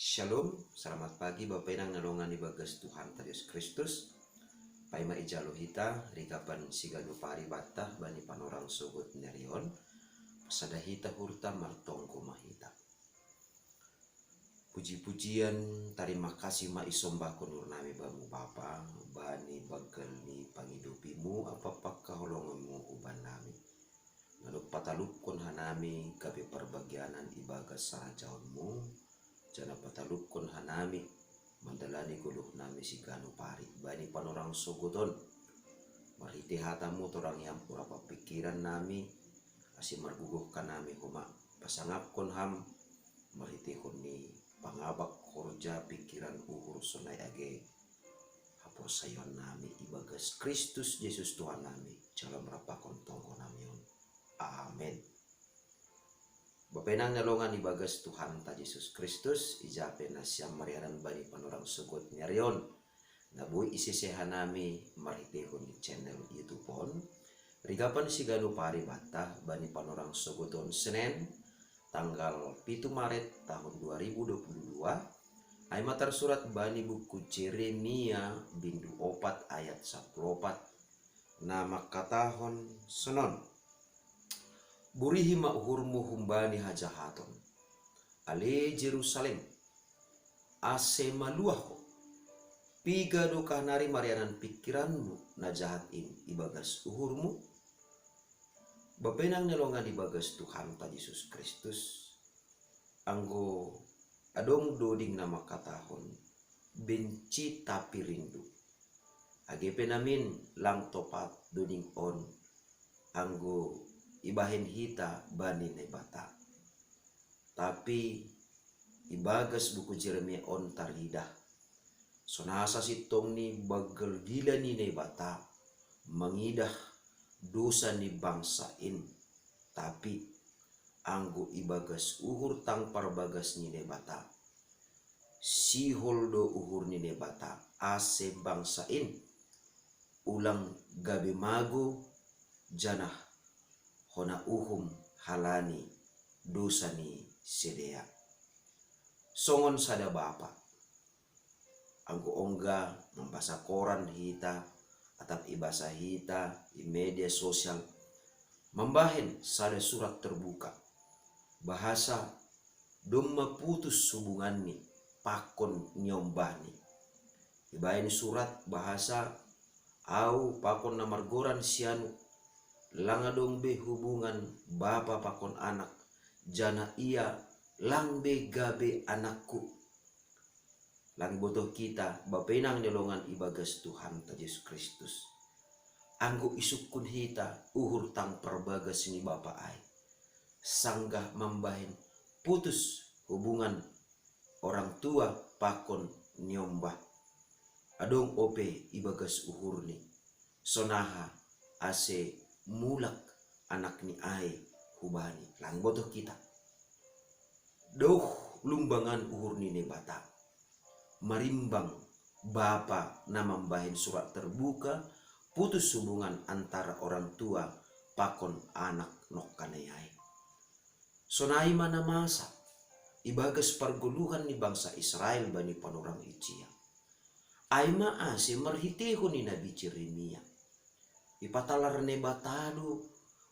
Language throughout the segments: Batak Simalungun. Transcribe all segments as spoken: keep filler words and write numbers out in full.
Shalom, selamat pagi Bapa Inang na longan ibagas Tuhan ta Jesus Kristus. Paima ijalo hita rigapan siganu pari banta bani panorang sogot ni ari on. Pasada hita hurta martonggo ma hita. Puji-pujian, tarima kasih ma isombahkon uhur nami bamu Bapa, bani banggal ni pangidopimu ampa pangkaholongonmu uban nami. Lalu patalupkon hanami gabe parbagianan ibagas sarajaonmu, janah patalupkon hanami mandalani goluh nami siganu pari bani panorang sogot on. Marhite hatamu torang iam urapa pikiran nami, ase margogoh hanami homa pasangapkon ham marhitehon ni pangabak horja pikiran uhur sonai age haporsayaon nami ibagas Kristus Jesus Tuhan nami, jalo marampakon tonggo nami on. Amen. Bapa Inang na longan ibagas Tuhan ta Jesus Kristus, ija pe nasiam marianan bani panorang sogot ni ari on na boi isese hanami marhitehon ni channel YouTube on. Rigapan siganu pari banta bani panorang sogot on Senen, tanggal pitu Maret tahun dua ribu dua puluh dua, ai ma tarsurat bani buku Jeremia bindu opat ayat sapuluh opat, na mangkatahon sonon: Burihi ma uhurmu humbani hajahaton, ale Jerusalem, ase maluah ho. Piga dokah nari marianan pikiranmu na jahat in ibagas uhurmu? Bapa Inang na longan ibagas Tuhan ta Jesus Kristus, anggo adong doding na mangkatahon benci tapi rindu. Age pe namin lang topat doding on anggo ibahen hita bani Naibata. Tapi ibagas buku Jeremia on taridah, sonai sasintongni banggal gila ni Naibata mangidah dosa ni bangsa in, tapi anggo ibagas uhur tang parbagas ni Naibata, sihol do uhur ni Naibata ase bangsa in ulang gabe mago janah hona uhum halani dosa ni sidea. Songon sada bapa, anggo ongga mambasa koran hita atap ibasa hita i media sosial, mambahen sada surat terbuka, bahasa domma putus hubunganni pakon niombahni. Ibahen surat bahasa au pakon na margoran si anu lang adong be hubungan bapa pakon anak, janah ia lang be gabe anakku. Lang ibotoh hita, Bapa Inang na longan ibagas Tuhan ta Jesus Kristus, anggo isungkun hita uhur tang parbagas ni bapa ai, sanggah mambahen putus hubungan orang tua pakon niombah, adong ope ibagas uhurni, sonaha ase mulak anakni ai hubani. Lang ibotoh hita. Doh lumbangan uhur ni Naibata, marimbang bapa na mambahen surat terbuka putus hubungan antara orang tua pakon anak nongkanai ai. Sonai ma na masa ibagas pargoluhan ni bangsa Israel bani panorang ijia. Ai ma ase marhitehon ni nabi Jeremia, ipatalar Naibata do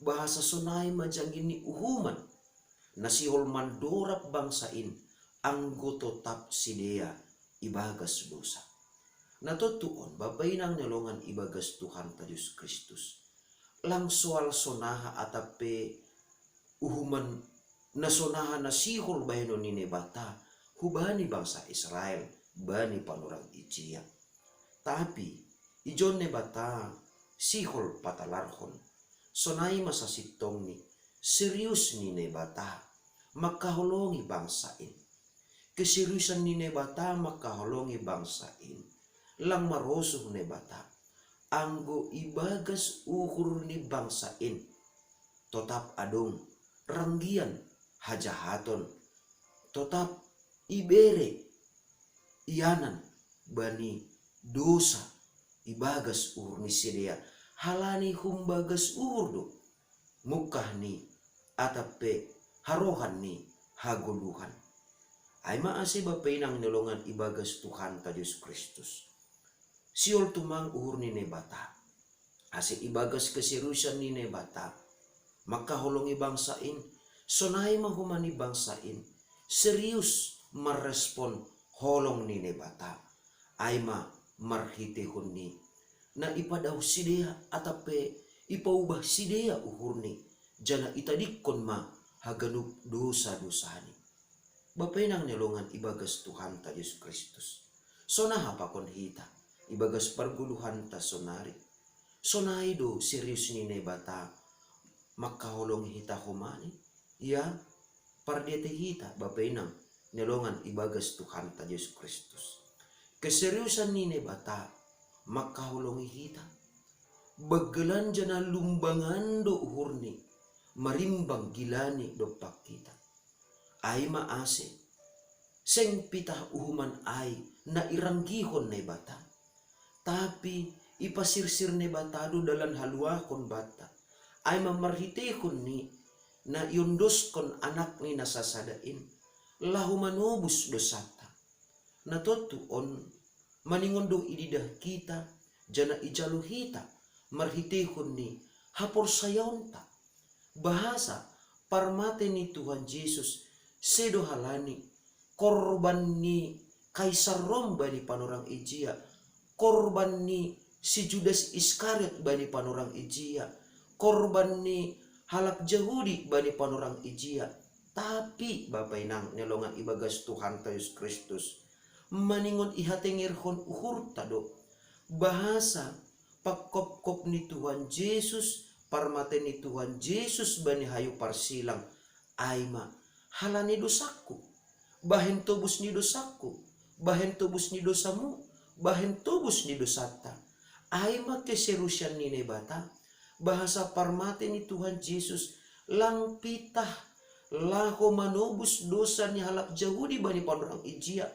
bahasa sonai ma jangin ni uhuman na sihol mandorab bangsa in anggo totap sidea ibagas dosa. Na tontu on, Bapa Inang na longan ibagas Tuhan ta Jesus Kristus, lang soal sonaha atap pe uhuman na sonaha na sihol bahenon ni Naibata hubani bangsa Israel bani panorang ijia. Tapi ijon Naibata sihol patalarhon, sonai ma sasintongni serius ni Naibata mangkaholongi bangsa in. Keseriusan ni Naibata mangkaholongi bangsa in lang marosuh Naibata, anggo ibagas uhur ni bangsa in totap adong ranggian hajahaton, totap ibere ianan bani dosa ibagas uhur ni sidea, halani humbagas uhur do mungkah ni atap pe harohan ni hagoluhan. Ai ma ase bapa inang ni longan ibagas Tuhanta Jesus Kristus. Sihol tumang uhur ni Naibata. Ase ibagas keseriusan ni Naibata, mangkaholongi bangsa in, sonai ma homa ni bangsa in serius marrespon holong ni Naibata. Ai ma marhiteihon ni na ipadaoh sidea atap pe ipaubah sidea uhurni, janah itadingkon ma haganup dosa-dosani. Bapa inang ni longan ibagas Tuhanta Jesus Kristus. Sonaha pakon hita ibagas pargoluhanta sonari? Sonai do serius ni Naibata mangkaholongi hita homani? Ia, pardiatei hita bapa inang ni longan ibagas Tuhanta Jesus Kristus. Keseriusan ni Naibata mangkaholongi hita. Banggalan janah lumbangan do uhurni, marimbang gilani dompak hita. Ai ma ase, seng pitah uhuman ai na iranggihon Naibata, tapi ipasirsir Naibata do dalan haluahon banta. Ai ma marhiteihon ni na iondoskon AnakNi na sasada in, laho manobus dousanta. Na tontu on, maningon do ididah hita, janah ijalo hita marhiteihon ni haporsayaonta, bahasa parmate ni Tuhan Jesus sedo halani korban ni Kaisar Rom bani panorang ijia, korban ni si Judas Iskariot bani panorang ijia, korban ni halak Jahudi bani panorang ijia. Tapi bapa inang ni longan ibagas Tuhanta Jesus Kristus, maningon ihatengerhon uhurta do bahasa pangkopkop ni Tuhan Jesus, parmate ni Tuhan Jesus bani hayu parsilang, ai ma halani dosangku. Bahen tobus ni dosangku, bahen tobus ni dosamu, bahen tobus ni dosanta. Ai ma keseriusan ni Naibata, bahasa parmate ni Tuhan Jesus lang pitah laho manobus dosa ni halak Jahudi bani panorang ijia,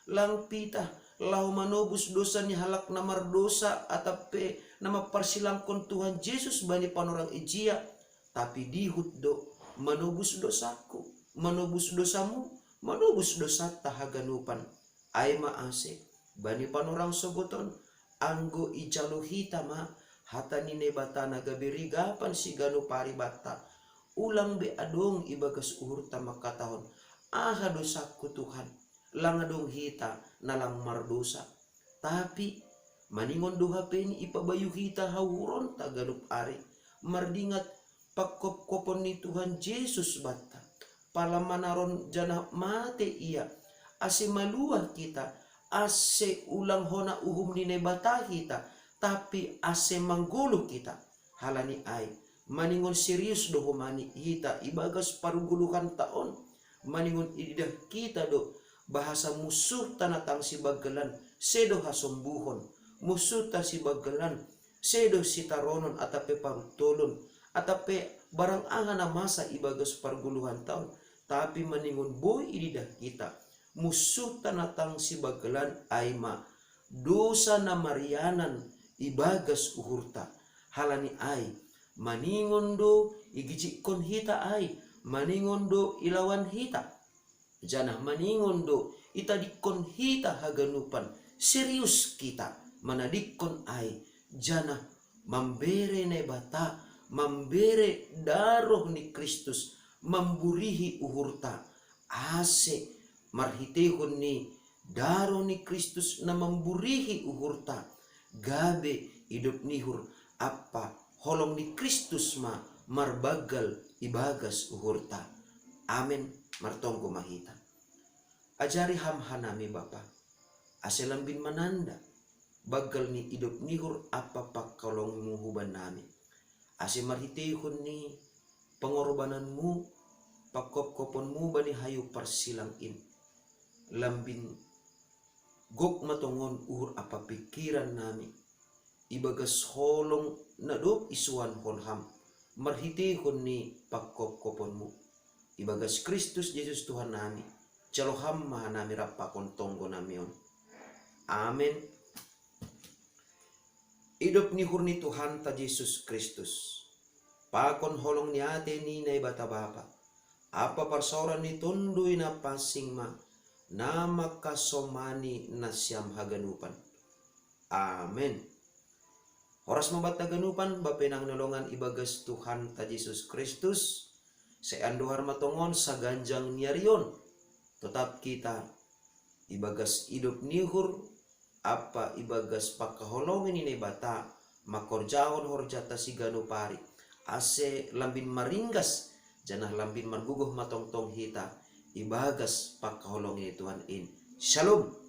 lang pitah laho manobus dosa ni halak na mardosa atap pe na mamparsilangkon Tuhan Jesus bani panorang ijia, tapi dihut do manobus dosangku, manobus dosamu, manobus dosanta haganupan. Ai ma ase, bani panorang soboton, anggo ijalo hita ma hata ni Naibata na gabe rigapan siganup ari banta, ulang be adong ibagas uhurta mangkatahon, "Aha dosangku, Tuhan?" Lang adong hita na lang mardosa. Tapi maningon do hape ni ipabayu hita hauhuronta ganup ari, mardingat pangkopkopon ni Tuhan Jesus banta, pala manaron janah mate Ia, ase maluah hita, ase ulang hona uhum ni Naibata hita, tapi ase manggoluh hita. Halani ai, maningon serius do homa ni hita ibagas pargoluhanta on, maningon ididah hita do bahasa munsuhta na tangsi banggalan sedo hasombuhon, munsuhta sibanggalan sedo sitaronon atap pe paruntolon, atap pe barang aha na masa ibagas pargoluhanta on, tapi maningon boi ididah hita, munsuhta na tangsi banggalan ai ma dosa na marianan ibagas uhurta. Halani ai, maningon do igijikkon hita ai, maningon do ilawan hita, janah maningon do itadingkon hita haganupan, serius hita manadingkon ai, janah mambere Naibata, mambere daroh ni Kristus, mamburihi uhurta, ase marhiteihon ni daroh ni Kristus na mamburihi uhurta, gabe idop ni uhur ampa holong ni Kristus ma marbanggal ibagas uhurta. Amen. Martonggo ma hita. Ajari Ham hanami, Bapa, ase lambin mananda banggal ni idop ni uhur ampa pangkaholongiMu hubannami, ase marhiteihon ni pangorbanan-Mu, pangkopkoponMu bani hayu parsilang in, lambin gok ma tongon uhur ampa pingkirannami ibagas holong na dob isoanhon Ham marhiteihon ni pangkopkoponMu. Ibagas Kristus Jesus Tuhannami, jalo Ham ma hanami rap pakon tonggonami on. Amen. Idop ni uhur ni Tuhanta Jesus Kristus, pakon holong ni atei ni Naibata Bapa, ampa parsaoran ni Tonduy Napansing ma na makasomani nasiam haganupan. Amen. Horas ma banta haganupan, bapenang nolongan ibagas Tuhanta Jesus Kristus, sai andohar ma tongon saganjang ni ari on, totap hita ibagas idop ni uhur, ampa ibagas pangkaholongi ni Naibata, mangkorjahon horjanta siganup ari, ase lambin maringgas, janah lambin margogoh ma tongtong hita, ibagas pangkaholongi ni Tuhan in. Shalom.